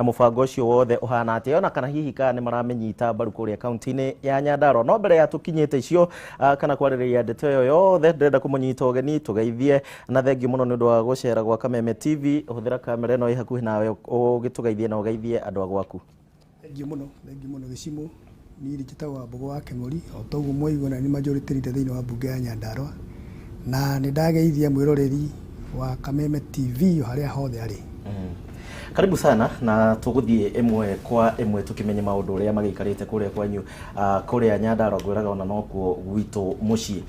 Na mũbango ũcio wothe ũhana atĩa, ona kana hihi kana nĩ maramĩnyita mbaru kũrĩa kaunti-inĩ ya Nyandarua. No mbere ya tũkinyĩte icio kana kwarĩrĩria ndeto ĩyo yothe, ndĩrenda kũmũnyita ũgeni tũgeithie, na thengiũ mũno nĩ ũndũ wa gũcera gwa Kameme TV. Hũthĩra kamera ĩno ĩ hakuhĩ nawe ũgĩtũgeithie na ũgeithie andũ a gwaku. Thengiũ mũno, thengiũ mũno, Gĩcimũ. Niĩ njĩtagwo Wambũgũ wa Kĩng'ori, o ta ũguo mwaigua, na nĩ majority leader thĩinĩ wa mbunge ya Nyandarua, na nĩ ndageithia mwĩroreri wa Kameme TV o harĩa hothe arĩ. Karibu sana, na tũgũthiĩ ĩmwe kwa ĩmwe tũkĩmenye maũndũ ũrĩa magĩikarĩte kũrĩa kwanyu, kũrĩa Nyandarua. Ngwĩraga ona nokuo gwitũ mũciĩ.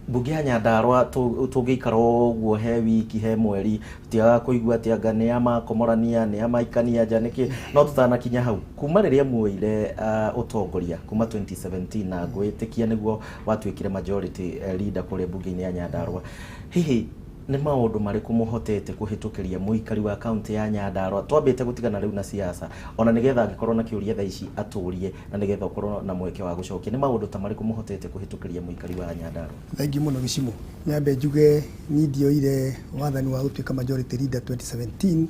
Mbunge ya Nyandarua, tũngĩikara ũguo he wiki, he mweri, tũtiagaga kũigua atĩ anga nĩ amakomorania, nĩ amaikania nja, nĩkĩ. No tũtanakinya hau, kuma rĩrĩa muoire ũtongoria kuma 2017, na ngwĩtĩkia nĩguo watuĩkire majority leader kũrĩa mbunge-inĩ ya Nyandarua, hihi nĩ maũndũ marĩkũ mũhotete kũhĩtũkĩria mũikari wa kaunti ya Nyandarua, twambĩte gũtigana rĩu na siasa, ona nĩgetha angĩkorwo na kĩũria thaa ici atũrie, na nĩgetha ũkorwo na mweke wa gũcokia? Nĩ maũndũ ta marĩkũ mũhotete kũhĩtũkĩria mũikari wa Nyandarua? Thengiũ mũno, Gĩcimũ. Nyambe njuge niĩ ndioire wathani wa gũtuĩka majority leader 2017,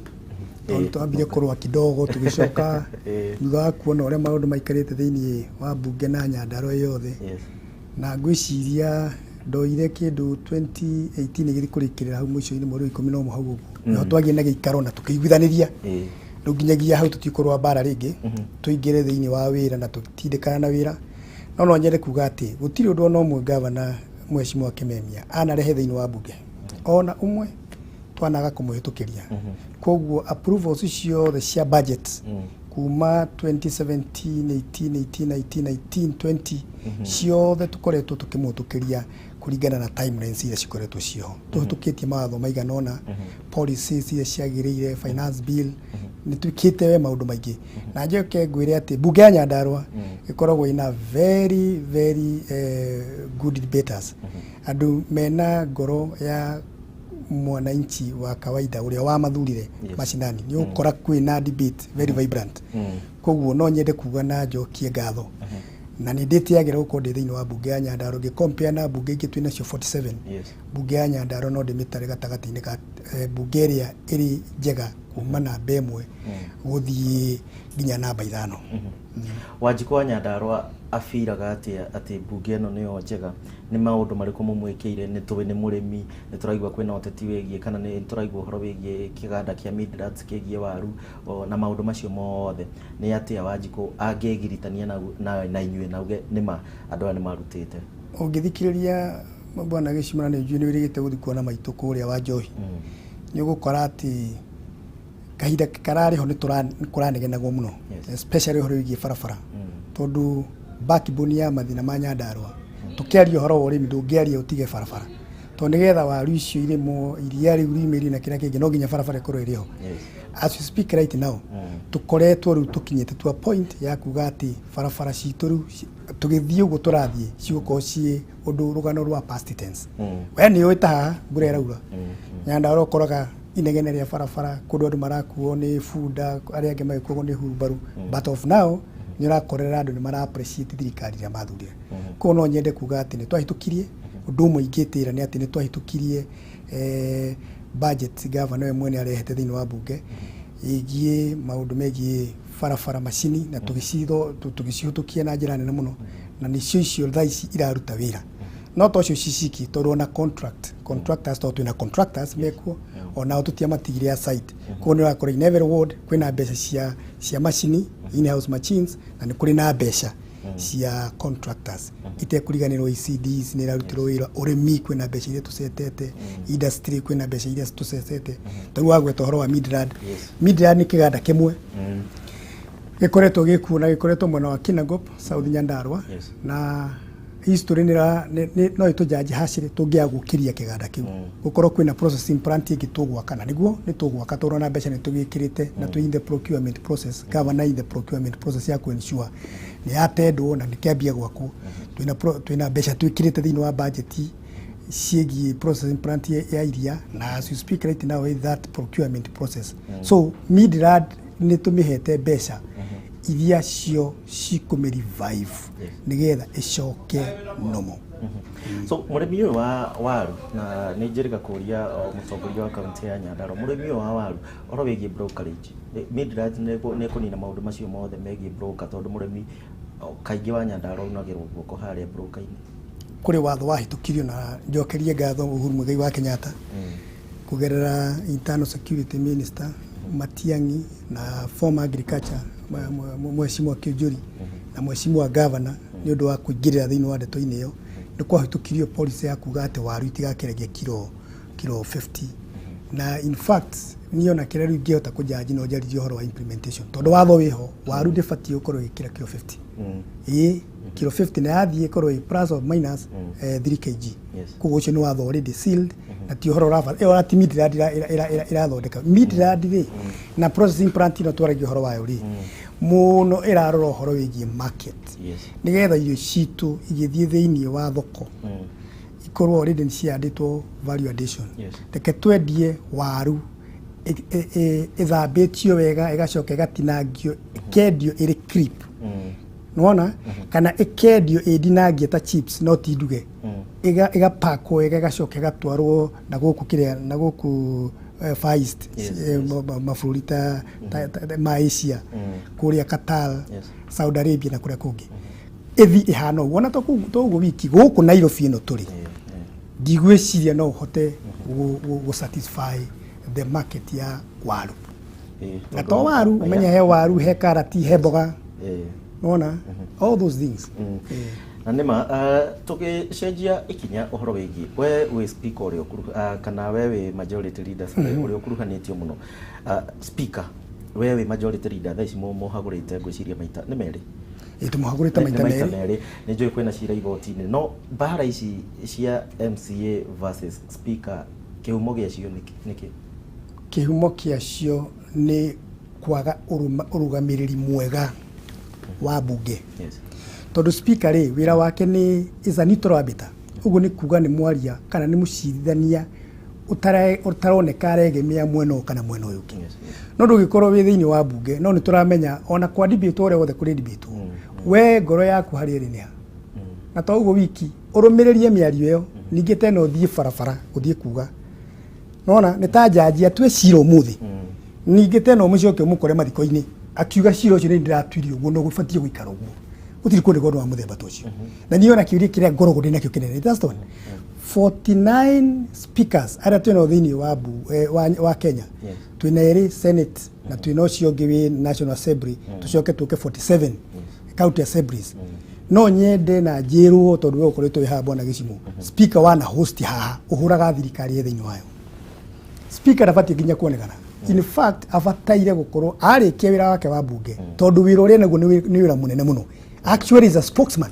tondũ twambire kũrũa kidogo, tũgĩcoka thutha wa kuona ũrĩa maũndũ maikarĩte thĩinĩ wa mbunge na Nyandarua yothe. Na ngwĩciria ndoire kĩndũ 2018 ĩgĩthiĩ kũrĩkĩrĩra hau mũico-inĩ, mweri wa 11 hau ũguo, nĩho twagire na gĩikaro na tũkĩiguithanĩria rĩu nginyagia hau tũtikũrũa mbara rĩngĩ, tũingĩre thĩinĩ wa wĩra na tũtindĩkana na wĩra. No nyende kuga atĩ gũtirĩ ũndũ ona ũmwe gavana Mheshimiwa Kimemia anarehe thĩinĩ wa mbunge ona ũmwe twanaga kũmũhĩtũkĩria. Koguo approvals ciothe cia budget kuma 2017, 18, 18, 19, 19, 20, ciothe tũkoretwo tũkĩmũhĩtũkĩria kũringana na timelines iria cikoretwo ciho. Tũhĩtũkĩtie mawatho maigana ũna, policies iria ciagĩrĩire, finance bill, nĩ twĩkĩte we maũndũ maingĩ. Na njoke ngwĩre atĩ mbunge ya Nyandarua ĩkoragwo ina very very good debaters, andũ mena ngoro ya mwananchi wa kawaida ũrĩa wamathurire. Macinani nĩ ũkora kwĩna debate very vibrant. Koguo no nyende kuga na njokie ngatho, na nĩ ndĩtĩagĩra gũkorwo ndĩ thĩinĩ wa mbunge ya Nyandarua. Ngĩ compare na mbunge ingĩ twĩ nacio 47, mbunge ya Nyandarua no ndĩmĩtare gatagatĩ-inĩ ka mbunge ĩrĩa ĩrĩ njega kuma namba 1 gũthiĩ nginya namba 5. Wanjikũ wa Nyandarua abiraga atĩa atĩ mbunge ĩno nĩyo njega? Nĩ maũndũ marĩkũ mũmwĩkĩire? Nĩ tũĩ nĩ mũrĩmi, nĩ tũraigua kwĩna ũteti wĩgiĩ, kana nĩ tũraigua ũhoro wĩgiĩ kĩganda kĩa Midlands kĩgiĩ waru na maũndũ macio mothe. Nĩ atĩa Wanjikũ angĩgiritania na inyuĩ na uge nĩma andũ aya nĩ marutĩte? Ũngĩthikĩrĩria bwana Gĩcimũ, na nĩ njũĩ nĩ wĩrĩgĩte gũthiĩ kuona maitũ kũrĩa wa Njohi, nĩ ũgũkora atĩ kahinda kararĩ ho nĩ kũranegenagwo mũno, especially ũhoro wĩgiĩ barabara, tondũ backbone ya mathĩna ma Nyandarua, tũkĩaria ũhoro wa ũrĩmi, ndũngĩaria ũtige barabara, tondũ nĩgetha waru icio irĩmwo, iria rĩu riumĩrio na kĩrĩa kĩngĩ, no nginya barabara ĩkorwo ĩrĩ ho. As we speak right now, tũkoretwo rĩu tũkinyĩte to a point ya kuga atĩ barabara citũ rĩu tũgĩthiĩ ũguo tũrathiĩ cigũkorwo ciĩ ũndũ rũgano rwa past tense. We nĩ ũĩ ta haha mbura ĩraura Nyandarua, ũkoraga inegene rĩa barabara, kũndũ andũ marakuo nĩ bunda, arĩa angĩ magĩkuagwo nĩ hurumbaru, but of now nĩ ũrakorera andũ nĩ mara appreciate thirikari ĩrĩa mathurire. Koguo no nyende kuga atĩ nĩ twahĩtũkirie ũndũ ũmwe ingĩtĩra nĩ atĩ nĩ twahĩtũkirie budget gavana we mwene arehete thĩinĩ wa mbunge ĩgiĩ maũndũ megiĩ barabara, macini, na tũgĩcihĩtũkia na njĩra nene mũno, na nĩcio icio thaa ici iraruta wĩra. No to cio ciciki, tondũ ona contractors, tondũ twĩna contractors mekuo, onao tũtiamatigire aside. Koguo nĩ ũrakora in every ward kwĩna mbeca cia macini, in house machines, na nĩ kũrĩ na mbeca cia contractors. Itekũriganĩrwo ECDs nĩ irarutirwo wĩra, ũrĩmi kwĩna mbeca iria tũcetete, industry kwĩna mbeca iria tũcetete. Tarĩu wagweta ũhoro wa Midland. Midland nĩ kĩganda kĩmwe gĩkoretwo gĩkuo na gĩkoretwo mwena wa Kinangop, South Nyandarua. Na history no ĩtũjanji hacĩrĩ tũngĩaga gũkĩria kĩganda kĩu, gũkorwo kwĩna processing plant ĩngĩ tũgwaka, na nĩguo nĩ tũgwaka, tondũ ona mbeca nĩ tũgĩkĩrĩte na twĩ in the procurement process, governor in the procurement process ya kũ-ensure nĩ yatendwo na nĩ kĩambia gwakwo. Twĩna mbeca twĩkĩrĩte thĩinĩ wa budget ciĩgiĩ processing plant ya iria, na as you speak right now with that procurement process. So Midland nĩ tũmĩhete mbeca iria cio cikũmĩ revive nĩgetha ĩcoke normal. So mũrĩmi ũyũ wa waru, na nĩ njĩrĩga kũria o, mũtongoria wa kaunti ya Nyandarua, mũrĩmi ũyũ wa waru, ũhoro wĩgiĩ brokerage, Midlands nĩ ĩkũnina maũndũ macio mothe megiĩ broker, tondũ mũrĩmi o, kaingĩ wa Nyandarua aunagĩrwo guoko harĩa broker-inĩ? Kũrĩ watho wahĩtũkirio, na njokerie ngatho Uhuru Muigai wa Kenyatta kũgerera Internal Security Minister Matiang'i na former Agriculture Mheshimiwa Kiunjuri na Mheshimiwa Governor nĩ ũndũ wa kũingĩrĩra thĩinĩ wa ndeto-inĩ ĩyo. Nĩ kwahĩtũkirio policy ya kuga atĩ waru itigakĩragia kilo 50, na in fact niĩ ona kĩrĩa rĩu ingĩhota kũjaji no njarĩrie ũhoro wa implementation, tondũ watho wĩho, waru ndĩbatiĩ gũkorwo ĩgĩkĩra kilo 50. Ĩĩ, kilo 50 na yathiĩ ĩkorwo ĩ plus or minus 3 kg. Koguo ũcio nĩ watho already sealed, na ti ũhoro ũraba ĩyo ti Midland ĩrathondeka Midland rĩ, na processing plant ĩno twaragia ũhoro wayo rĩ, mũno ĩrarora ũhoro wĩgiĩ market, nĩgetha irio citũ igĩthiĩ thĩinĩ wa thoko ikorwo already nĩ ciandĩtwo value addition. Reke twendie waru ĩthambĩtio wega, ĩgacoka ĩgatinangio, ĩkendio ĩrĩ creep. Nĩwona, kana ĩkendio ĩndinangie ta chips, no ti nduge. Ĩgapakwo wega, ĩgacoka ĩgatwarwo na gũkũ kĩrĩa na gũkũ Far East, mabũrũri ta ma Asia, kũrĩa Qatar, Saudi Arabia na kũrĩa kũngĩ, ĩthi ĩhana ũguo. Ona to ũguo wiki, gũkũ Nairobi ĩno tũrĩ, ndigwĩciria no ũhote gũ satisfy the market ya waru. Na to waru, ũmenye he waru, he karati, he mboga. Nona all those things. Na nĩma tũgĩcenjia ikinya, ũhoro wĩgiĩ we wĩ speaker ũrĩa kana we wĩ majority leader, sorry, ũrĩa ũkuruhanĩtio mũno. Speaker, we wĩ majority leader thaa ici, mũhagũrĩte ngwĩciria maita nĩ merĩ? Ĩ, tũmũhagũrĩte Nĩ maita maita merĩ. Merĩ. Nĩ njũĩ kwĩna cira igoti-inĩ, no mbara ici cia MCA versus speaker, kĩhumo gĩacio nĩkĩ? Kĩhumo kĩacio nĩ kwaga ũrũgamĩrĩri mwega wa bunge. Tondũ speaker rĩ, wĩra wake nĩ is a neutral arbiter. Ũguo nĩ kuga nĩ mwaria kana nĩ mũcirithania ũtaroneka aregemea mwena ũyũ kana mwena ũyũ ũngĩ. No ndũgĩkorwo wĩ thĩinĩ wa bunge, no nĩ tũramenya ona kwa debate ũrĩa wothe kũrĩ debate, we ngoro yaku harĩa ĩrĩ nĩ ha. Na to ũguo wiki, ũrũmĩrĩrie mĩario ĩyo, ningĩ tena ũthiĩ barabara ũthiĩ kuga nona nĩ ta njanji atue cira ũmũthĩ, ningĩ tena ũmũcoke ũmũkore mathiko-inĩ akiuga cira ũcio nĩ ndĩratuire ũguo na ũbatiĩ gũikara ũguo. Gũtirĩ kũndũ ũndũ wa mũthemba ta ũcio. Na niĩ ona kĩũria kĩrĩa ngoragwo ndĩ nakĩo kĩnene, that's one 49 speakers arĩa twĩnao thĩinĩ wa Kenya. Twĩna erĩ Senate na twĩna ũcio ũngĩ wĩ National Assembly, tũcoke tũke 47 county assemblies. No nyende na njĩrwo, tondũ we ũkoretwo wĩ haha, bwana Gĩcimo, speaker wana host haha ũhũraga thirikari ĩ thĩinĩ wayo, speaker ndabatiĩ nginya kuonekana. In fact, abataire gũkorwo arĩkia wĩra wake wa bunge, tondũ wĩra ũrĩa naguo nĩ wĩra mũnene mũno. Actually is a spokesman,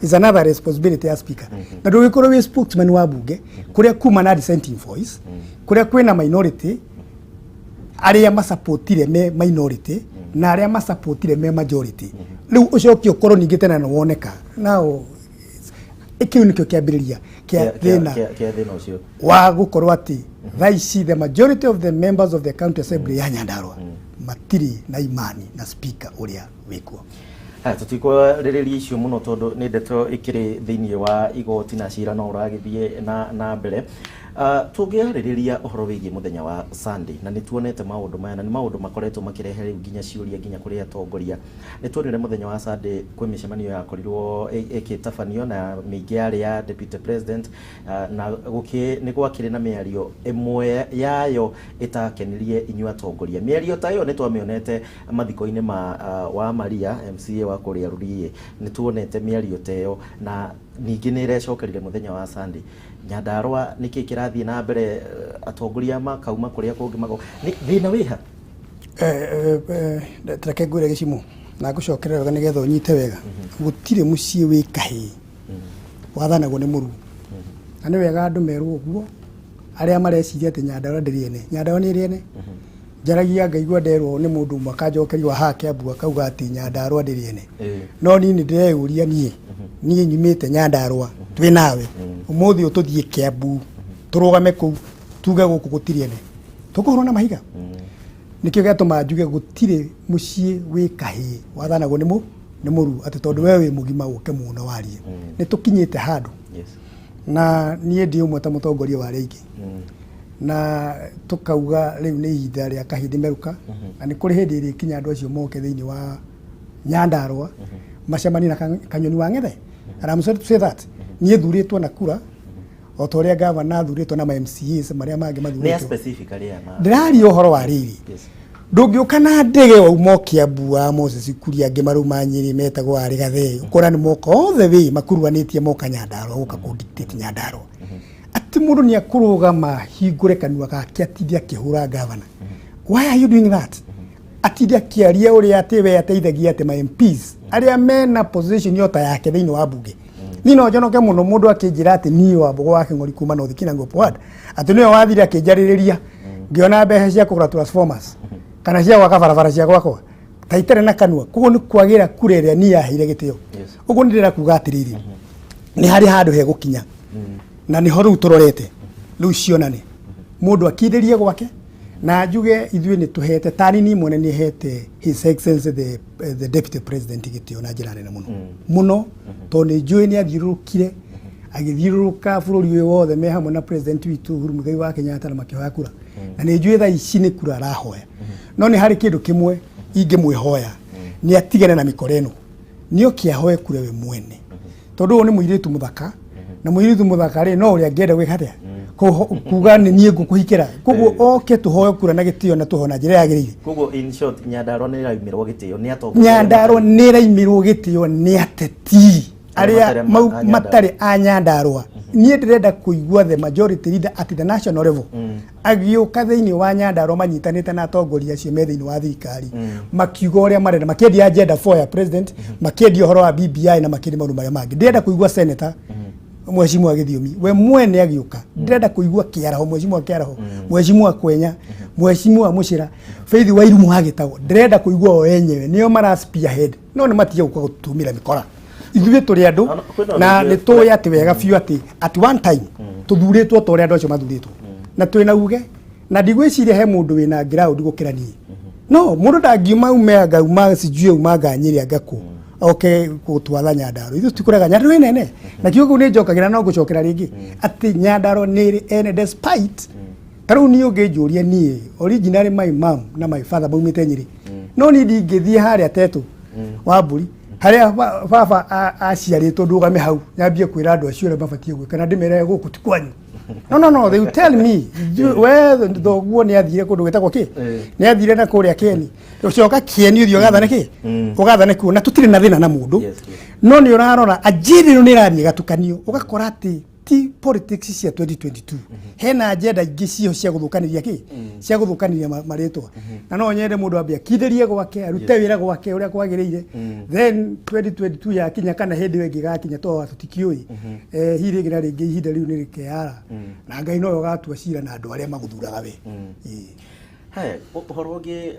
is another responsibility ya speaker. Na ndũgĩkorwo wĩ spokesman wa bunge kũrĩa kuma na dissenting voice, kũrĩa kwĩna minority, arĩa masapotire me minority na arĩa masapotire me majority, rĩu ũcoke ũkorwo ningĩ tena nĩ woneka nao, kĩu nĩkĩo kĩambĩrĩria kĩa thĩna kĩa thĩna ũcio wa gũkorwo atĩ thaa ici the majority of the members of the county assembly ya Nyandarua matirĩ na imani na speaker ũrĩa wĩkuo. Haya, tũtikwarĩrĩria icio mũno tondũ nĩ ndeto ĩkĩrĩ thĩinĩ wa igoti na cira no ũragĩthiĩ na mbere. Tũngĩarĩrĩria ũhoro wĩgiĩ mũthenya wa Sunday, na nĩ tuonete maũndũ maya, na nĩ maũndũ makoretwo makĩrehe rĩu nginya ciũria nginya kũrĩ atongoria. Nĩ tuonire mũthenya wa Sunday kwĩ mĩcemanio yakorirwo ĩgĩtabanio na mĩingĩ yarĩ ya deputy president, na nĩ gwakĩrĩ na mĩario ĩmwe yayo ĩtakenirie inyuĩ atongoria. Mĩario ta ĩyo nĩ twamĩonete mathiko-inĩ ma wa Maria MCA wa kũrĩa Ruriĩ. Nĩ tuonete mĩario ta ĩyo na ningĩ nĩ ĩrecokerire mũthenya wa Sunday Nyandarua. Nĩkĩ kĩrathiĩ na mbere? Atongoria makauma kũrĩa kũngĩ mago nĩ thĩna wĩha? Reke ngwĩre, Gĩcimo, na ngũcokerera wega nĩgetha ũnyite wega. Gũtirĩ mũciĩ wĩ kahĩĩ wathanagwo nĩ mũruo, na nĩ wega andũ merwo ũguo, arĩa mareciria atĩ Nyandarua ndĩrĩ ene. Nyandarua nĩ ĩrĩ ene. Njaragia ngaigua nderwo nĩ mũndũ ũmwe akanjokeria wa haha Kiambu, akauga atĩ Nyandarua ndĩrĩ ene. No niĩ nĩ ndĩreyũria, niĩ nyumĩte Nyandarua, twĩ nawe ũmũthĩ ũyũ, tũthiĩ Kiambu tũrũgame kũu tuge gũkũ gũtirĩ ene, tũkũhũrwo na mahiga. Nĩkĩo gĩatũma njuge gũtirĩ mũciĩ wĩ kahĩĩ wathanagwo nĩ mũru, atĩ tondũ we wĩ mũgima ũke mũno warie. Nĩ tũkinyĩte handũ. Na niĩ ndĩ ũmwe ta mũtongoria wa arĩa aingĩ, na tũkauga rĩu nĩ ihinda rĩa kahĩndĩ merũka, na nĩ kũrĩ hĩndĩ ĩrĩkinya andũ acio moke thĩinĩ wa Nyandarua macemanie na Kanyoni wa Ng'ethe. And I'm sorry to say that niĩ thurĩtwo na kura o ta ũrĩa gavana athurĩtwo na ma MCAs marĩa mangĩ Nĩ a mathurĩtwo. Specifically aya Ndĩraria ũhoro wa rĩrĩ, ndũngĩũka na ndege wauma Kiambu wa Moses Kuria, angĩ marauma Nyĩrĩ metagwo arĩ Gathee, ũkona nĩ moka all the way makuruhanĩtie moka Nyandarua gũka kũ dictate Nyandarua, atĩ mũndũ nĩ akũrũgama hingũre kanua gake atinde akĩhũra gavana. Why are you doing that? Atinde akĩaria ũrĩa atĩ we ateithagia atĩ ma MPs arĩa mena position yo ta yake thĩinĩ wa bunge. Niĩ no njonoke mũno mũndũ akĩnjĩra atĩ niĩ Wambũgũ wa Kĩng'ori kuma North Kinangop ward atĩ nĩwe wathire akĩnjarĩrĩria ngĩona mbeca cia kũgũra transformers kana cia gwaka barabara cia gwakwa ta itarĩ na kanua. Koguo nĩ kwagĩra kura ĩrĩa niĩ yaheire gĩtĩo. Ũguo nĩ ndĩrenda kuga atĩrĩrĩ, nĩ harĩ handũ hegũkinya na nĩho rĩu tũrorete rĩu cionane mũndũ akindĩrie gwake na njuge ithuĩ nĩ tũhete tani niĩ mwene nĩ hete His Excellency the Deputy President gĩtĩo na njĩra nene mũno mũno, tondũ nĩ njũĩ nĩ athiũrũrũkire agĩthiũrũrũka bũrũri ũyũ wothe me hamwe na president witũ Uhuru Muigai wa Kenyatta na makĩhoya kura, na nĩ njũĩ thaa ici nĩ kura arahoya. No nĩ harĩ kĩndũ kĩmwe ingĩmwĩhoya, nĩ atigane na mĩkora ĩno, nĩ oke ahoe kura we mwene, tondũ ũyũ nĩ mũirĩtu mũthaka, na mũirĩtu mũthaka rĩ, no ũrĩa angĩenda gwĩka atĩa? Kuga nĩ niĩ ngũkũhikĩra. Koguo oke tũhoe kura na gĩtĩo na tũhoe na njĩra yagĩrĩire. Koguo in short, Nyandarua nĩ ĩraimĩrwo gĩtĩo nĩ atongoria arĩa Nyandarua nĩ ĩraimirwo gĩtĩo nĩ ateti arĩa matarĩ a Nyandarua. Matarĩ a Nyandarua. Niĩ ndĩrenda kũigua the majority leader at the national level agĩũka thĩinĩ wa Nyandarua manyitanĩte na atongoria acio me thĩinĩ wa thirikari, makiuga ũrĩa marenda, makĩendia agenda 4 ya president, makĩendia ũhoro wa BBI na makĩendia maũndũ marĩa mangĩ. Ndĩrenda kũigua senator Mheshimiwa Gĩthiomi we mwene agĩũka. Ndĩrenda kũigua Kĩaraho, Mheshimiwa Kĩaraho, Mheshimiwa Kwenya, Mheshimiwa Mũcĩra Faith wa Irumu hagĩtagwo. Ndĩrenda kũigua o enyewe nĩo mara spearhead, no nĩ matige gũka gũtũmĩra mĩkora. Ithuĩ tũrĩ andũ Kwĩna na ũndũ nĩ tũĩ atĩ wega biũ atĩ at one time tũthurĩtwo ta ũrĩa andũ acio mathurĩtwo, na twĩna uge, na ndigwĩciria he mũndũ wĩna ground gũkĩra niĩ. No mũndũ ndangiuma ume anga uma sijui uma anga Nyĩrĩ anga kũ oke gũtwatha Nyandarua. Ithuĩ tũtikũrega, Nyandarua ĩ nene, na kiugo kĩu nĩ njokagĩra no ngũcokera rĩngĩ atĩ Nyandarua nĩ ĩrĩ ene despite ta rĩu niĩ ũngĩnjũria niĩ originally my mom na my father maumĩte Nyĩrĩ, no niĩ ndingĩthiĩ harĩa Tetũ wa mbũri harĩa baba aciarĩtwo ndũgame hau nyambie kwĩra andũ acio ũrĩa mabatiĩ gwĩka na ndĩmere gũkũ ti kwanyu. No, no, no, they will tell me, we thoguo nĩ athire kũndũ gwĩtagwo kĩ, nĩ athire na kũrĩa Keni, ũcoka Kĩeni ũthiĩ ũgathane kĩ, ũgathane kuo, na tũtirĩ na thĩna na mũndũ. No nĩ ũrarora agenda ĩno nĩ ĩrathiĩ ĩgatukanio, ũgakora atĩ ti politics cia 2022, hena agenda ingĩ ciho cia gũthũkanĩria kĩ, cia gũthũkanĩria marĩtwa. Na no nyende mũndũ ambe akindĩrie gwake, arute wĩra gwake ũrĩa kwagĩrĩire, then 2022 yakinya kana hĩndĩ ĩyo ĩngĩ ĩgakinya to tũtikĩũĩ, hihi rĩngĩ na rĩngĩ ihinda rĩu nĩ rĩkeyara na Ngai nowe ũgatua cira na andũ arĩa magũthuraga we. Ĩĩ. Haya, ũhoro ũngĩ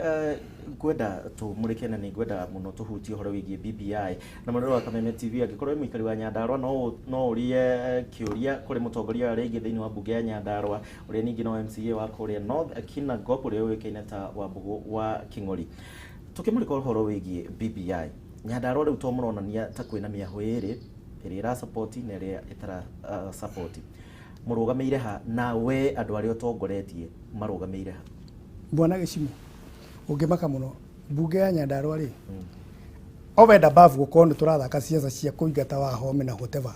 ngwenda tũmũrĩke na nĩ ngwenda mũno tũhutie ũhoro wĩgiĩ BBI na mũrore wa Kameme TV. Angĩkorwo wĩ mũikari wa Nyandarua no ũrie kĩũria kũrĩ mũtongoria wa arĩa aingĩ thĩinĩ wa mbunge ya Nyandarua, ũrĩa ningĩ no MCA wa kũrĩa North Kinangop, ũrĩa ũĩkaine ta Wambũgũ wa Kĩng'ori. Tũkĩmũrĩka ũhoro wĩgiĩ BBI Nyandarua rĩu, to mũronania ta kwĩna mĩahũ ĩrĩ, ĩrĩa ĩra support na ĩrĩa ĩtara support, mũrũgamĩire ha? Na we andũ arĩa ũtongoretie marũgamĩire ha? Bwana Gĩcimo, ũngĩmaka mũno mbunge ya Nyandarua rĩ, over and above gũkorwo nĩ tũrathaka ciaca cia kũingata Wahome na whatever,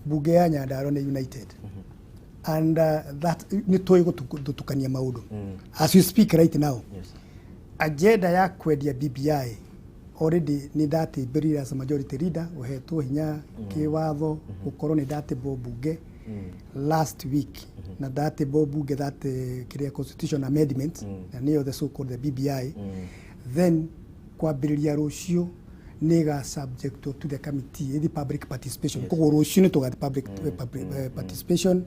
mbunge ya Nyandarua nĩ united and that nĩ tũĩ gũtukania maũndũ. As we speak right now, agenda ya kwendia BBI already nĩ ndatĩmbĩrire as a majority leader ũhetwo hinya kĩwatho gũkorwo nĩ ndatĩmbwo mbunge last week, na ndatĩmbwo mbunge that kĩrĩa constitution amendment na nĩyo the so called the BBI. Then kwambĩrĩria rũciũ nĩ ga subject to the committee the public participation. Koguo rũciũ nĩ tũgathiĩ public participation,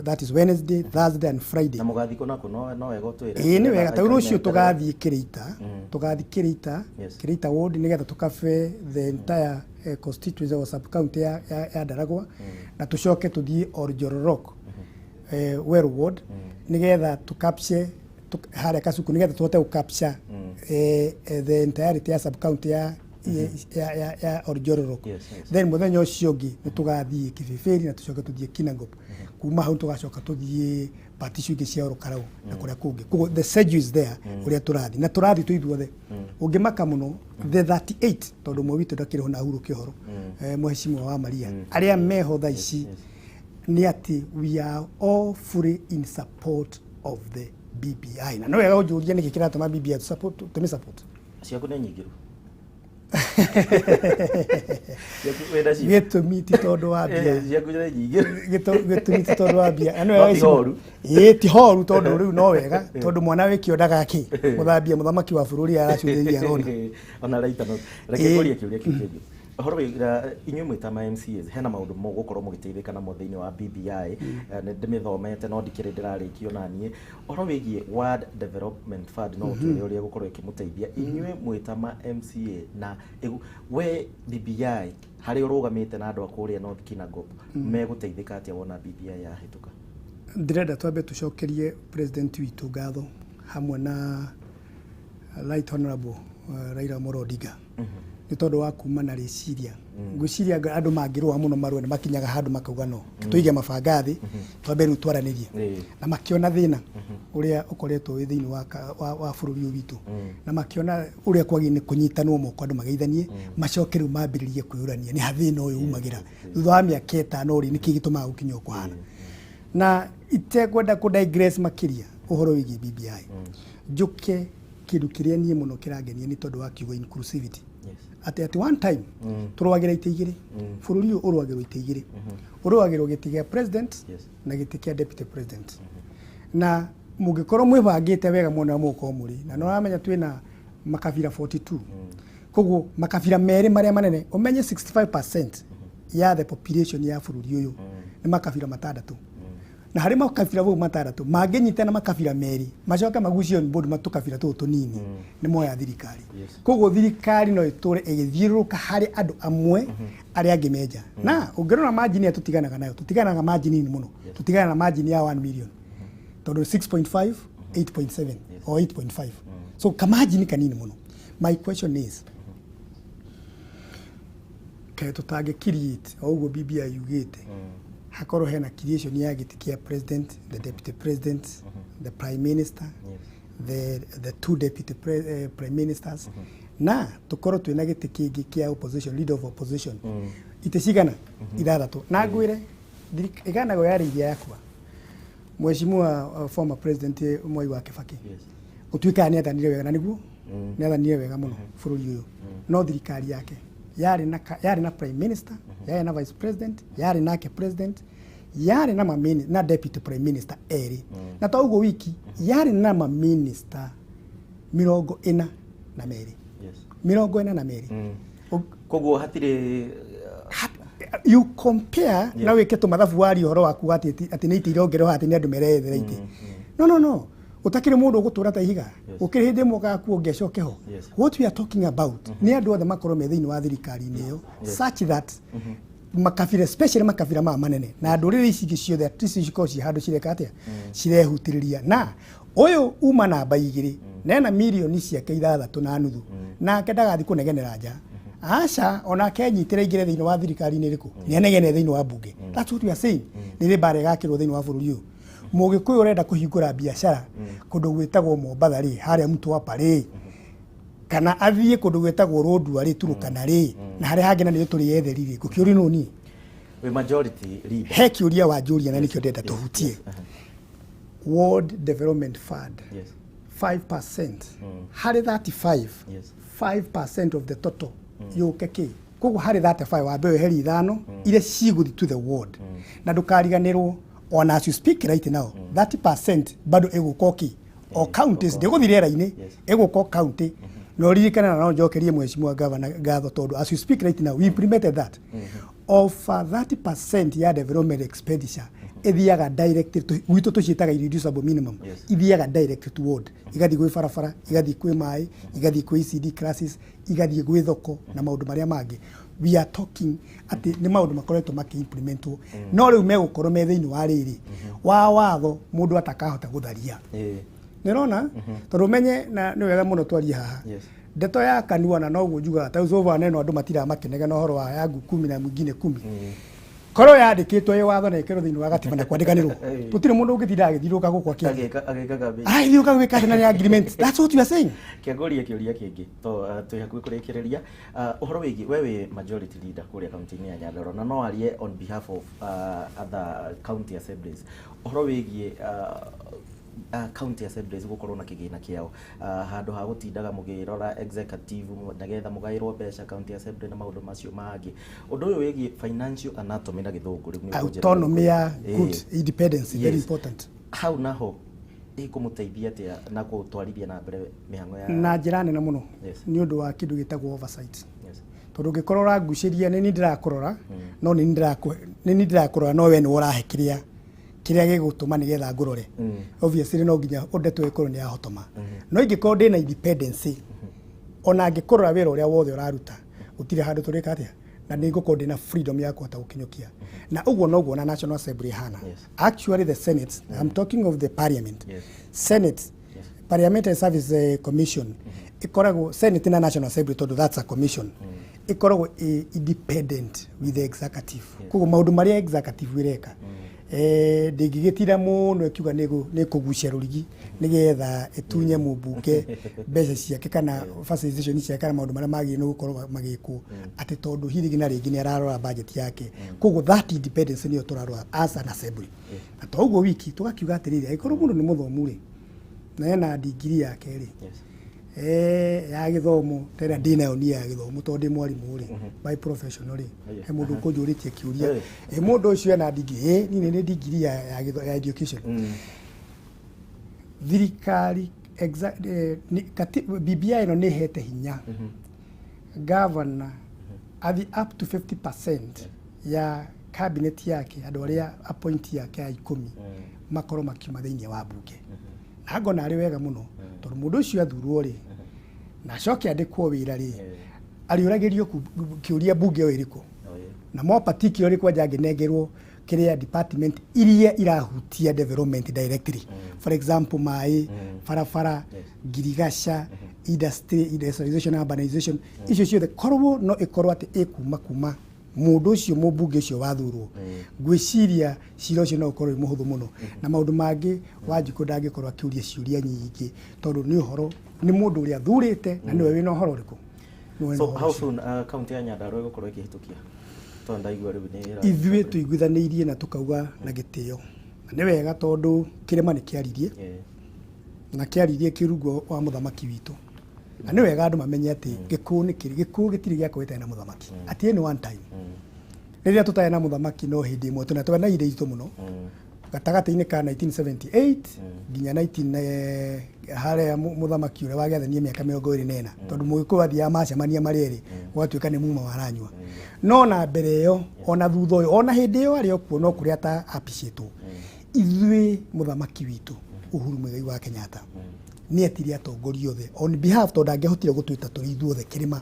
that is Wednesday, Thursday and Friday. Na mũgathiĩ kũ naku? No wega ũtwĩre. Ĩĩ, nĩ wega. Ta rĩu rũciũ Aikari tũgathiĩ Kĩrĩita, tũgathiĩ Kĩrĩita, Kĩrĩita ward, nĩgetha tũkabe the entire constituency or sub county ya Ndaragwa, na tũcoke tũthiĩ Oljororok Weru ward nĩgetha tũ capture harĩa Kasuku, nĩgetha tũhote gũ capture the entirety ya sub county ya ya Oljororok. Yes. Then muthenya ũcio ũngĩ nĩ tũgathiĩ Kibibiri na tũcoke tũthiĩ Kinangop. Kuma hau tũgacoka tũthiĩ part icio ingĩ cia Orokarau na kũrĩa kũngĩ. Koguo the schedule is there ũrĩa tũrathiĩ, na tũrathiĩ twĩ ithuothe. Ũngĩmaka mũno, the 38, tondũ ũmwe witũ ndakĩrĩ ho na ahurũke ũhoro, mheshimiwa wa Maria, arĩa meho thaa ici, nĩ atĩ we are all fully in support of the BBI. Na no wega ũnjũrie nĩkĩ kĩratũma BBI support, tũmĩ support. Ciaku nĩ nyingĩ rĩu. Ciaku wĩna cio. Gĩtũmi ti tondũ wa mbia. Ciaku nĩ nyingĩ. Gĩtũmi ti tondũ wa mbia. Na nĩ No wega ti horu. Ĩĩ, ti horu, tondũ rĩu no wega, tondũ mwana wĩ kĩondaga kĩ mũthambia mũthamaki wa bũrũri aracũthĩrĩria arona. Ona raita no reke ngũrie kĩũria kĩu kĩngĩ. Ũhoro wĩ inyuĩ mwĩ ta ma MCAs, hena maũndũ mũgũkorwo mũgĩteithĩka namo thĩinĩ wa BBI. Nĩ ndĩmĩthomete no ndikĩrĩ ndĩrarĩkio naniĩ. Ũhoro wĩgiĩ Ward Development Fund, no ũtwĩre ũrĩa gũkorwo ĩkĩmũteithia inyuĩ mwĩ ta ma MCA na we BBI harĩa ũrũgamĩte na andũ a kũrĩa North Kinangop megũteithĩka atĩa wona BBI yahĩtũka? Ndĩrenda twambe tũcokerie president witũ ngatho hamwe na Right Honorable Raila Amolo Odinga nĩ tondũ wa kuma na rĩciria. Ngwĩciria andũ mangĩrũa mũno marũe nĩ makinyaga handũ makauga no tũige mabanga thĩ, twambe rĩu twaranĩrie. Na makĩona thĩna ũrĩa ũkoretwo wĩ thĩinĩ wa bũrũri ũyũ witũ, na makĩona ũrĩa kwagĩrĩire nĩ kũnyitanwo moko, andũ mageithanie, macoke rĩu mambĩrĩrie kwĩyũrania nĩ ha thĩna ũyũ umagĩra thutha wa mĩaka 5 rĩ, nĩkĩ gĩtũmaga gũkinya ũũ kũhana. Na itekwenda kũ digress makĩria ũhoro wĩgiĩ BBI, njũke kĩndũ kĩrĩa niĩ mũno kĩrangenia nĩ tondũ wa kiugo inclusivity. Atĩ at one time tũrũagĩra itĩ igĩrĩ. Bũrũri ũyũ ũrũagĩrwo itĩ igĩrĩ, ũrũagĩrwo gĩtĩ gĩa president na gĩtĩ kĩa deputy president. Na mũngĩkorwo mwĩbangĩte wega mwena ũrĩa mũgũkorwo mũrĩ na nĩ ũramenya twĩna makabira 42, koguo makabira merĩ marĩa manene, ũmenye 65% ya the population ya bũrũri ũyũ nĩ makabira matandatũ. Na harĩ makabira mau matandatũ mangĩnyitana makabira merĩ macoke magucie on board matũkabira tũtũ tũnini, nĩ moya thirikari. Koguo thirikari no ĩtũre ĩgĩthiũrũrũka harĩ andũ amwe, arĩa angĩ menja. Na ũngĩrora margin ĩrĩa tũtiganaga nayo, tũtiganaga margin nini mũno. Tũtiganaga na margin ya 1 million, tondũ 6.5, 8.7 or 8.5, so kamargin kanini mũno. My question is, kaĩ tũtangĩ create o ũguo BBI yugĩte, hakorwo hena creation ya gĩtĩ kĩa president, the deputy president, the prime minister, the two deputy prime ministers, na tukorwo twĩna gĩtĩ kĩngĩ kĩa opposition, leader of opposition, itĩ cigana? Ithathatũ. Na ngwĩre ĩganagwo yarĩirie yakwa mheshimiwa former president Mwai wa Kibaki gũtuĩkaga nĩ athanire wega, na nĩguo nĩ athanire wega mũno bũrũri ũyũ, no thirikari yake yarĩ na prime minister, yarĩ na vice president, yarĩ nake president, yarĩ na na deputy prime minister erĩ, na to ũguo wiki, yarĩ na maminista 42. 42. Koguo hatirĩ You compare na wĩke tũmathabu warie ũhoro waku atĩ nĩ itĩ irongererwo, atĩ nĩ andũ merethera itĩ. No, no, no, ũtakĩrĩ mũndũ ũgũtũra ta ihiga. Gũkĩrĩ hĩndĩ ĩmwe ũgakuo ũngĩacoke ho. What we are talking about nĩ andũ othe makorwo me thĩinĩ wa thirikari-inĩ ĩyo, such that makabira, especially makabira maya manene na ndũrĩrĩ ici ingĩ ciothe, at least cikorwo ciĩ handũ cireka atĩa, cirehutĩrĩria. Na ũyũ uma namba 2 nena mirioni ciake 6.5, nake ndagathi kũnegenera nja, aca, onake enyitĩre aingĩre thĩinĩ wa thirikari-inĩ ĩrĩkũ, nĩ anegene thĩinĩ wa bunge. That's what we are saying. Nĩ rĩ mbara ĩgakĩrwo thĩinĩ wa bũrũri ũyũ? Mũgĩkũyũ ũrenda kũhingũra biacara kũndũ gwĩtagwo Mombatha rĩ, harĩa Mtwapa rĩ, kana athiĩ kũndũ gwĩtagwo Lodwar rĩ, Turukana rĩ, na harĩa hangĩ na nĩ tũrĩ etheri rĩ, ngũkĩũria nũ niĩ? Wĩ majority leader. He kĩũria wanjũria na nĩkĩo ndĩrenda tũhutie. World Development Fund, 5% harĩ 35, 5% of the total yũke kĩ? Koguo harĩ 35 wambe weherie ithano iria cigũthi to the ward. Na ndũkariganĩrwo, ona as you speak right now, 30% bado ĩgũka kĩ? O counties, ndĩgũthi rĩera-inĩ. Ĩgũka o county. Na ũririkane, na no njokerie mheshimiwa governor ngatho, tondũ as you speak right now we implemented that of 30% ya development expenditure ĩthiaga direct gwitũ tũciĩtaga irreducible minimum. Ithiaga direct to ward, igathiĩ gwĩ barabara, igathiĩ kwĩ maĩ, igathiĩ kwĩ ECD classes, igathiĩ gwĩ thoko na maũndũ marĩa mangĩ. We are talking atĩ nĩ maũndũ makoretwo makĩ-implementwo, no rĩu megũkorwo me thĩinĩ wa rĩrĩ wa watho mũndũ atakahota gũtharia. Nĩ ũrona, tondũ ũmenye na nĩ wega mũno twarie haha. Ndeto ya kanua na noguo njugaga ta Zova neno andũ matiraga makĩnegena ũhoro wa yangu kumi na mwingine kumi. Korwo yandĩkĩtwo ĩ watho na ĩkĩrwo thĩinĩ wa gatiba na kwandĩkanĩrwo, gũtirĩ mũndũ ũngĩtinda agĩthiũrũrũka gũkũ akĩaria. Agĩka agĩka campaign. Agĩthiũrũrũka gwĩka atĩ na nĩ agreement. That's what you are saying. Kĩangũrie kĩũria kĩngĩ to twĩ hakuhĩ kũrĩkĩrĩria. Ũhoro wĩgiĩ we wĩ majority leader kũrĩa kaunti-inĩ ya Nyandarua na no arie on behalf of other county assemblies, ũhoro wĩgiĩ county assemblies gũkorwo na kĩgĩna kĩao, handũ ha gũtindaga mũgĩrora executive nĩgetha mũgaĩrwo mbeca county assembly na maũndũ macio mangĩ, ũndũ ũyũ wĩgiĩ financial anatomy na gĩthũngũ rĩu nĩ ũkũnjĩra. Autonomy ya good independence, very important. Hau naho ĩkũmũteithia atĩa na gũtwarithia na mbere mĩhang'o ya Na njĩra nene mũno nĩ ũndũ wa kĩndũ gĩtagwo oversight, tondũ ũngĩkorwo ũrangucĩria nĩ niĩ ndĩrakũrora, no nĩ niĩ ndĩrakũrora, no we nĩwe ũrahe kĩrĩa kĩrĩa gĩgũtũma nĩgetha ngũrore. Obviously no nginya ndeto ĩkorwo nĩ yahotoma, no ingĩkorwo ndĩna independence, ona angĩkũrora wĩra ũrĩa wothe ũraruta, gũtirĩ handũ tũrĩka atĩa, na nĩ ngũkorwo ndĩna freedom ya kũhota gũkinyũkia. Na ũguo noguo na National Assembly ĩhana. Actually the Senate, I'm talking of the parliament, Senate, Parliamentary Service Commission ĩkoragwo Senate na National Assembly, tondũ that's a commission ĩkoragwo ĩ independent with the executive. Koguo maũndũ marĩa executive ĩreka, ndĩngĩgĩtira mũno ĩkiuga nĩ kũgucia rũrigi nĩgetha ĩtunye mũmbunge mbeca ciake kana facilitation ciake kana maũndũ marĩa magĩrĩirwo nĩ gũkorwo magĩkwo, atĩ tondũ hihi na rĩngĩ nĩ ararora budget yake. Koguo that independence nĩyo tũrarora as an assembly. Na to ũguo wiki, tũgakiuga atĩrĩrĩ, angĩkorwo mũndũ nĩ mũthomu rĩ, na ena ndigiri yake rĩ, ya gĩthomo ta ĩrĩa ndĩnayo niĩ ya gĩthomo, tondũ ndĩ mwarimũ rĩ by professional rĩ, he mũndũ ũkũnjũrĩtie kĩũria, mũndũ ũcio ena ndigiri? Niĩ nĩ ndigiri ya education. Thirikari BBI ĩno nĩ ĩhete hinya governor athi up to 50% ya cabinet yake, andũ arĩa appoint yake ya 10, makorwo makiuma thĩinĩ wa mbunge. Na ngona arĩ wega mũno, tondũ mũndũ ũcio athurwo rĩ, na acoke andĩkwo wĩra rĩ, arĩũragĩrio kĩũria mbunge ĩyo ĩrĩkũ, na more particularly kwanja angĩnengerwo kĩrĩa department iria irahutia development directly, for example maĩ, barabara, ngirigaca, industry, industrialization, urbanization, icio ciothe korwo no ĩkorwo atĩ ĩkuma kuma mũndũ ũcio mũmbunge ũcio wathurwo, ngwĩciria cira ũcio no ũkorwo wĩ mũhũthũ mũno. Na maũndũ mangĩ, Wanjikũ ndangĩkorwo akĩũria ciũria nyingĩ, tondũ nĩ ũhoro nĩ mũndũ ũrĩa athurĩte na nĩwe wĩna ũhoro ũrĩkũ. Nĩwe wĩna So ũhoro how ũcio. soon county ya Nyandarua ĩgũkorwo ĩkĩhĩtũkia, tondũ ndaigua rĩu nĩ Ithuĩ tũiguithanĩirie na tũkauga na gĩtĩo, na nĩ wega tondũ kĩrĩma nĩ kĩaririe na kĩaririe kĩrungo wa mũthamaki witũ, na nĩ wega andũ mamenye atĩ gĩkũyũ nĩ kĩrĩ gĩkũyũ gĩtirĩ gĩakorwo gĩtarĩ na mũthamaki at any one time. Rĩrĩa tũtarĩ na mũthamaki no hĩndĩ ĩmwe tũna twana ihinda iritũ mũno gatagatĩ-inĩ ka 1978 nginya 19 harĩa mũthamaki ũrĩa wagĩathanie mĩaka 24, tondũ mũgĩkũyũ athiaga macemania marĩ erĩ gũgatuĩka nĩ muma waranyua. No na mbere ĩyo, ona thutha ũyũ, ona hĩndĩ ĩyo arĩ o kuo, no kũrĩa ta apicĩtwo ithuĩ mũthamaki witũ Uhuru Muigai wa Kenyatta nĩ etire atongoria othe on behalf, tondũ ndangĩahotire gũtwĩta tũrĩ ithuothe kĩrĩma,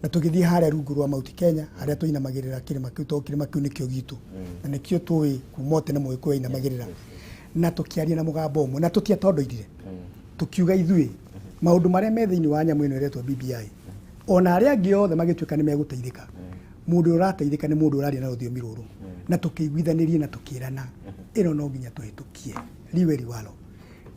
na tũgĩthiĩ harĩa rungu rwa Mount Kenya harĩa tũinamagĩrĩra kĩrĩma kĩu, tondũ kĩrĩma kĩu nĩkĩo gitũ na nĩkĩo tũĩ kuma o tene mũgĩkũyũ ainamagĩrĩra, na tũkĩaria na mũgambo ũmwe na tũtiatondoirire, tũkiuga ithuĩ maũndũ marĩa me thĩinĩ wa nyamũ ĩno ĩretwo BBI, ona arĩa angĩ othe magĩtuĩka nĩ megũteithĩka, mũndũ ũrĩa ũrateithĩka nĩ mũndũ ũraria na rũthiomi rũrũ. Na tũkĩiguithanĩrie na tũkĩrana ĩno no nginya tũhĩtũkie liwe liwalo,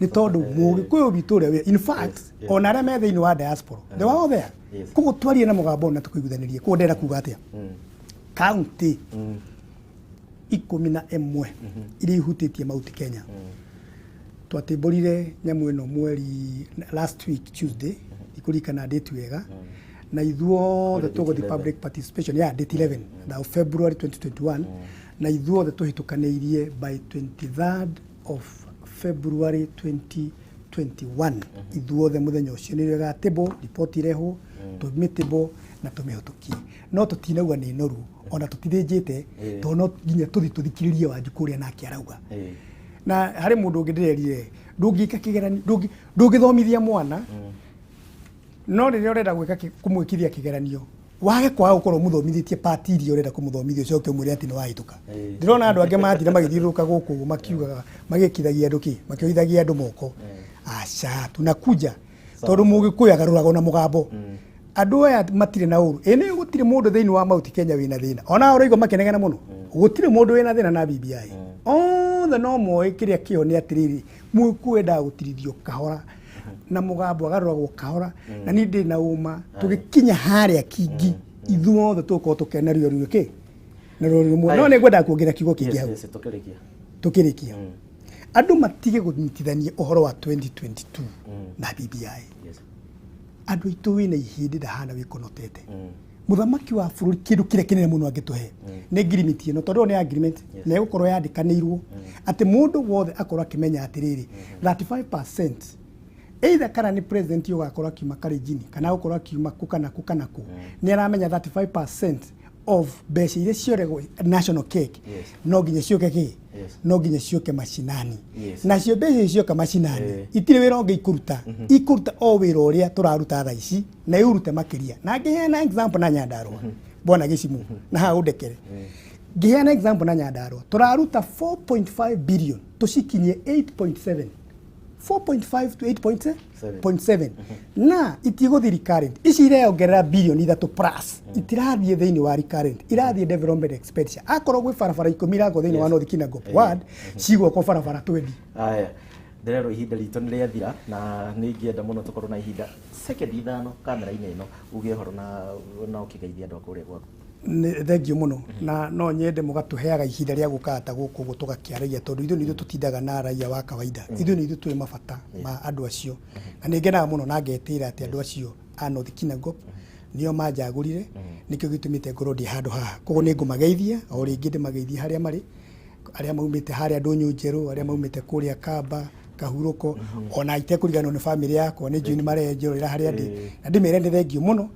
nĩ tondũ mũgĩkũyũ witũ ũrĩa in fact ona arĩa me thĩinĩ wa diaspora, they were all there. Koguo twarie na mũgambo na tũkĩiguithanĩrie. Koguo ndĩrenda kuga atĩa? Kaunti 11 iria ihutĩtie Mount Kenya twatĩmbũrire nyamũ ĩno mweri last week Tuesday, ikũririkana date wega, na ithuothe date tũgũthiĩ 11. Public participation ya date 11 na February 2021, na ithuothe tũhĩtũkanĩirie by 23rd of February 2021. Ithuothe mũthenya ũcio nĩrĩo ĩgatĩmbwo, riboti irehwo, tũmĩtĩmbwo na tũmĩhĩtũkie. No tũtinauga nĩ noru, ona tũtithĩnjĩte, tondũ no nginya tũthiĩ tũthikĩrĩrie Wanjikũ ũrĩa nake arauga. Na harĩ mũndũ ũngĩ ndĩrerire, ndũngĩka kĩgeranio, ndũngĩthomithia mwana, no rĩrĩa ũrenda gwĩka kũmwĩkithia kĩgeranio, wage kwaga gũkorwo mũthomithĩtie part iria ũrenda kũmũthomithia, ũcoke ũmwĩre atĩ nĩ wahĩtũka. Ndĩrona andũ angĩ mathire magĩthiũrũrũka gũkũ ũguo makiugaga, magĩkithagia andũ kĩ, makĩoithagia andũ moko. Aca, tunakuja tondu Mugikuyu agaruraga na mugambo. Andu aya matirĩ na ũru, ĩ nĩ gũtirĩ mũndũ thĩinĩ wa Mount Kenya wĩna thĩna, ona ũraigua makĩnegena mũno, gũtirĩ mũndũ wĩna thĩna na BBI. Othe no moĩ kĩrĩa kĩo nĩ atĩrĩrĩ, Mũgĩkũyũ endaga gũtirithio kahora na mũgambo agarũragwo kahora, na niĩ ndĩ na ũma tũgĩkinya harĩa kingi ithuothe tũgũkorwo tũkenerio ruo kĩ na ruo rũmwe. No nĩ ngwendaga kuongerera kiugo kĩngĩ hau. Yes, tũkĩrĩkia. Tũkĩrĩkia, andũ matige kũnyitithania ũhoro wa 2022 na BBI. Andũ aitũ, wĩna ihĩndĩ ndahana wĩkonotete. Mũthamaki wa bũrũri, kĩndũ kĩrĩa kĩnene mũno angĩtũhe nĩ agreement ĩno, tondũ ĩyo nĩ agreement na ĩgũkorwo yandĩkanĩirwo atĩ mũndũ wothe akorwo akĩmenya atĩrĩrĩ, 35% either kana nĩ president ũgakorwo akiuma Kalenjin kana gũkorwo akiuma kũ kana kũ kana kũ, nĩ aramenya 35% of mbeca iria cioregwo national cake no nginya ciũke kĩ? No nginya ciũke macinani. Nacio mbeca icio cioka macinani, itirĩ wĩra ũngĩ ikũruta, ikũruta o wĩra ũrĩa tũraruta thaa ici na iũrute makĩria. Na ngĩheana example na Nyandarũa, bwana Gĩcimu, na haha ũndekere ngĩheana example na Nyandarũa, tũraruta 4.5 billion tũcikinyie 8.7, 4.5 to 8.7, na itigũthiĩ recurrent. Ici ireongerera bilioni 3 plus, itirathiĩ thĩinĩ wa recurrent, irathiĩ development expenditure. Akorwo gwĩ barabara 10 irakwo thĩinĩ wa North Kinangop ward, cigwakwo barabara 20. Aya, ndĩrerwo ihinda ritũ nĩ rĩathira, na nĩ ingĩenda mũno tũkorwo na ihinda sekendi 5 kamera-inĩ ĩno uge ũhoro na ũkĩgeithia andũ a kũrĩa gwaku. Nĩ thengiũ mũno, na no nyende mũgatũheaga ihinda rĩa gũkaga ta gũkũ ũguo tũgakĩaragia, tondũ ithuĩ nĩ ithuĩ tũtindaga na raia wa kawaida, ithuĩ nĩ ithuĩ tũĩ mabata ma andũ acio, na nĩ ngenaga mũno na ngetĩra atĩ andũ acio a North Kinangop nĩo manjagũrire, nĩkĩo gĩtũmĩte ngorwo ndĩ handũ haha. Koguo nĩ ngũmageithia o rĩngĩ, ndĩmageithie harĩa marĩ, arĩa maumĩte harĩa Ndũnyũ Njerũ, arĩa maumĩte kũrĩa Kamba Kahurũko, ona itekũriganĩrwo nĩ bamĩrĩ yakwa, nĩ njũĩ nĩ marenjorera harĩa ndĩ, na ndĩmere nĩ thengiũ mũno.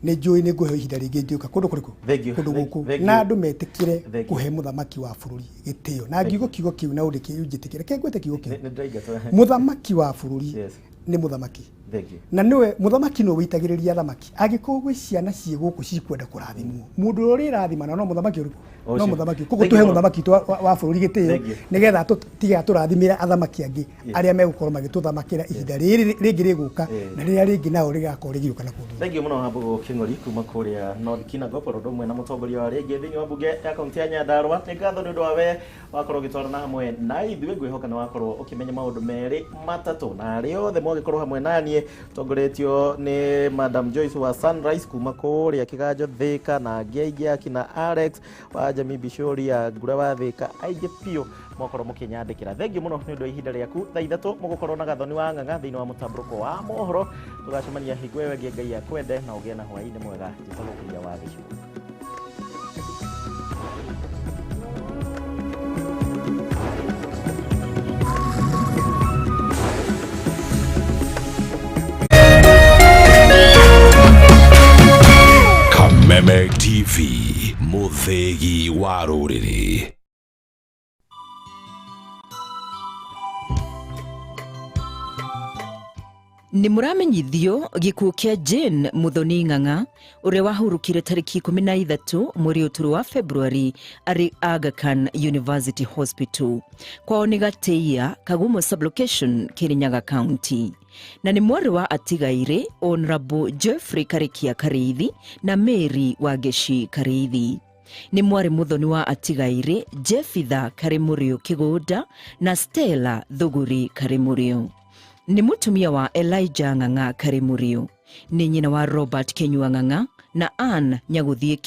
Nĩ njũĩ nĩ ngũheo ihinda rĩngĩ ngĩũka kũndũ kũrĩkũ? Thank you. Kũndũ gũkũ. Thank you. Na andũ metĩkĩre Thank you. kũhe mũthamaki wa bũrũri gĩtĩo, na ngiuga kiugo kĩu na ũndĩke ũnjĩtĩkĩre, reke ngwĩte kiugo kĩu. Nĩ ndĩraingatwo. Mũthamaki wa bũrũri nĩ mũthamaki. Thank you. Na nĩwe mũthamaki nĩwe wĩitagĩrĩria thamaki. Angĩkorwo gwĩ ciana ciĩ gũkũ cikwenda kũrathimwo, mũndũ ũrĩa ũrĩrathimana no mũthamaki ũrĩkũ? No Ũcio. mũthamaki. Koguo Thank you tũhe mũno. mũthamaki witũ wa bũrũri gĩtĩo, Thank you. nĩgetha tũtige atũrathimĩre athamaki angĩ arĩa megũkorwo magĩtũthamakĩra ihinda rĩrĩ rĩngĩ rĩgũka, na rĩrĩa rĩngĩ nao rĩgakorwo rĩgĩũka na kũu thutha. Thank you mũno, Wambugu Kĩng'ori kuma kũrĩa North Kinangop, ũndũ ũmwe na mũtongoria wa rĩngĩ thĩinĩ wa mbunge ya kaunti ya Nyandarũa. Nĩ ngatho nĩ ũndũ wa we wakorwo ũgĩtwarana hamwe na ithuĩ. Ngwĩhoka nĩ wakorwo ũkĩmenya maũndũ merĩ matatũ, na arĩa othe mwagĩkorwo hamwe naniĩ tongoretio nĩ Madam Joyce wa Sunrise kuma kũrĩa Kĩganjo Thĩka, na angĩ aingĩ akina Alex wa Jamii Bishori ya Ngura wa Thĩka, aingĩ biũ mwakorwo mũkĩnyandĩkĩra. Thengiũ mũno nĩ ũndũ wa ihinda rĩaku. Thaa 3 mũgũkorwo na Gathoni wa Ng'ang'a thĩinĩ wa mũtambũrũko wa mohoro. Tũgacemania hingo ĩyo ĩngĩ. Ngai akwende na ũgĩe na hwaĩ-inĩ mwega. Njĩtagwo Kĩria wa Gĩcũa. Kameme TV, mũthĩgi wa rũrĩrĩ. Nĩ mũramenyithio gĩkuũ kĩa Jane Muthoni Ng'ang'a, ũrĩa wahurũkire tarĩki 13 mweri ũtũrũ wa February arĩ Aga Khan University Hospital. Kwao nĩ Gatĩia, Kagumo sublocation, Kirinyaga County, na nĩ mwarĩ wa atigairĩ Honorable Jeffrey Karikia Kariithi na Mary Wangeci Kariithi. Nĩ mwarĩ mũthoni wa atigairĩ Jefitha Karimũrĩũ Kĩgũnda na Stella Thũguri Karimũrĩũ. Nĩ mũtumia wa Elijah Ng'ang'a Karimũrĩũ. Nĩ nyina wa Robert Kenyua Ng'ang'a na Ann Nyagũthiĩ.